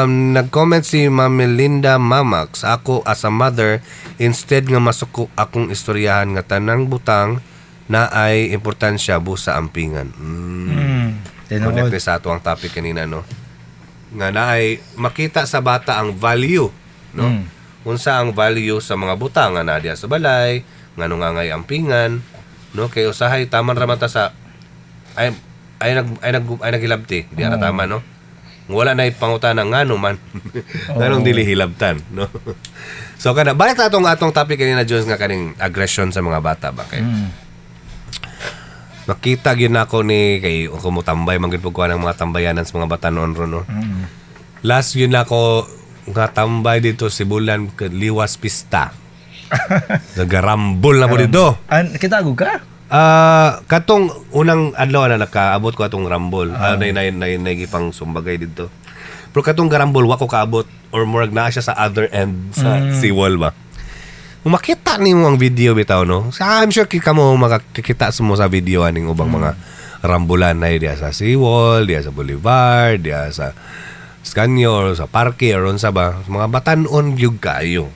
A: Nag-comment si Ma'am Melinda Mamax. "Ako as a mother, instead nga masuko, akong istoryahan nga tanang butang na ay importansya busa ampingan."
C: Tinuod.
A: Connect ni sa ato ang topic kanina, no? Nga na ay makita sa bata ang value, no? Unsa ang value sa mga butang nga naa diha sa balay, ngano nga ngay ampingan, no? Kay usahay taman ra man ta sa ay ay nag ay nag ay naghilabti, di ara tama, no? Wala na ipangutana ngano man. Nganong dili hilabtan, no? So kana balik ta atong atong topic kanina, Jones, nga kaning aggression sa mga bata ba kay makita gyud nako ni kay ako mo tambay man gyud pud ko ng mga tambayanan sa mga bata noon ron, no. Last yun ako nga tambay dito Sibulan kay liwas pista. Nagarambol na mo dito.
C: An kita agog ka?
A: Ah, katong unang adlaw na nakaabot ko atong rambol. Ah, nay nay nay nay gipang sumbagay dito. Pero katong garambol wa ko kaabot or murag naa siya sa other end sa seawall ba. Kung makita nimo ang video bitaw, no. Sa I'm sure kita mo makakita sa mo sa video aning ubang mga rambulan na diya sa seawall, diya sa Boulevard, diya sa Scanyo or sa parke or unsa ba. Mga batan-on gyud kaayo.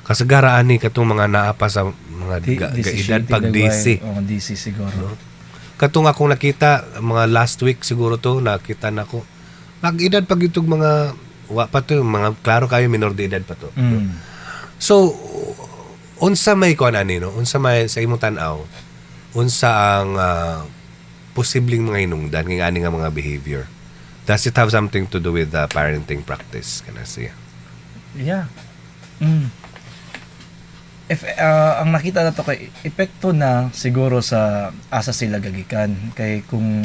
A: Kasagaraan ni katong mga naa pa sa mga gaedad pag DC.
C: Oh, DC siguro.
A: Katong akong nakita mga last week siguro to, nakita na ko. Mag-edad pag itong mga wa pa to, mga klaro kayo minor de edad pa to. So unsa may kuan ani, no? Unsa may sa imong tan-aw? Unsa ang posibleng mga hinungdan ng ani nga mga behavior? Does it have something to do with the parenting practice kana siya?
C: Yeah. If ang nakita na to kay epekto na siguro sa asa sila gagikan kay kung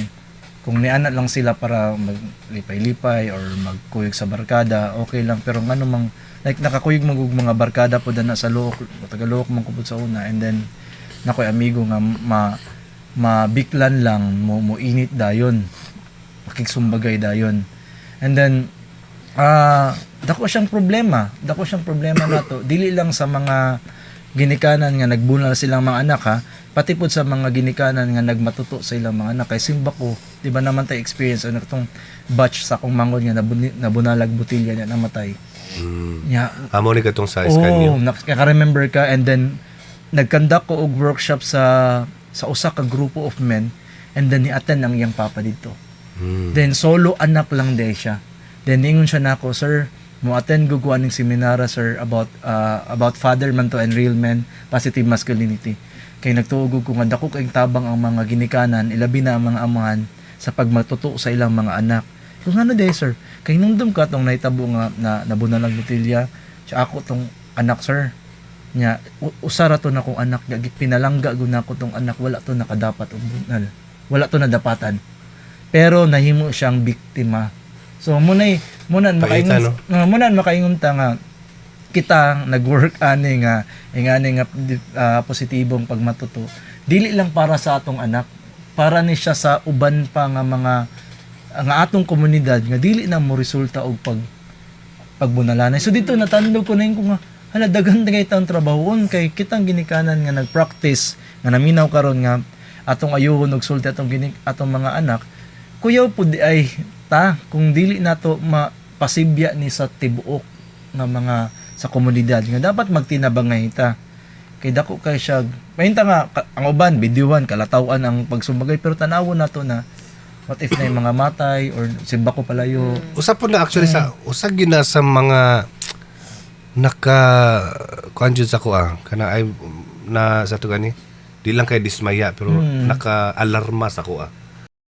C: niana lang sila para maglipay-lipay or magkuyog sa barkada, okay lang, pero ngano mang like nakakuyog man og mga barkada po na sa Looc, taga Looc man ko pud sa una, and then nakoy amigo nga ma mabiklan lang mo mo init dayon. Makigsumbagay dayon. And then dako siyang problema nato, dili lang sa mga ginikanan nga nagbunal silang mga anak ha, pati pud sa mga ginikanan nga nagmatuto sa ilang mga anak. Kay simba ko, di ba, naman tay experience ano tong batch sa akong mangod nga nabunalag botilya niya, namatay niya.
A: Amo ni katong sa
C: Oh,
A: iskanyo.
C: Naka-remember ka. And then nagkandak ko og workshop sa usa ka grupo of men and then ni-attend ang iyang papa dito. Then solo anak lang day siya. Then ningon siya nako, "Sir, mo attend ko aning seminara, sir, about father man to and real men, positive masculinity. Kay nagtuo ko nga dako kayong tabang ang mga ginikanan, ilabi na ang mga amahan sa pagmatuto sa ilang mga anak." Kung ano day, sir, kay nungdum ka tong nahitabo nga na nabunalag botilya siya ako tong anak, sir. Nya usa ra to na akong anak nga pinalangga gud nako tong anak, wala to nakadapat og bunal. Wala to nadapatan." Pero nahimo siyang biktima. So munay muna
A: Paita,
C: makaingon
A: no?
C: Muna makaingon ta nga kita nag-work ani nga ingani nga positibong pagmatuto, dili lang para sa atong anak, para ni siya sa uban pa nga mga nga atong komunidad nga dili na mo resulta og pagbunalanay. So dito natandog ko na yun ko nga hala, daghan na kay taong trabahoon kay kitang ginikanan nga nag-practice nga naminaw karon nga atong ayuhon og sulti atong mga anak. Kuyaw pud di ay ta kung dili nato mapasibya ni sa tibuok nga mga sa komunidad nga dapat magtinabangay ta kay dako kay siya pahinta nga ang uban bidyuhan, kalatawan ang pagsumbagay, pero tanawon nato na what if na yung mga matay or simba ko palayo.
A: Usa po na actually sa usa gyud na sa mga naka kuan jud sa ko kana ay na sa to gani di lang kay dismaya pero naka-alarma sa ko.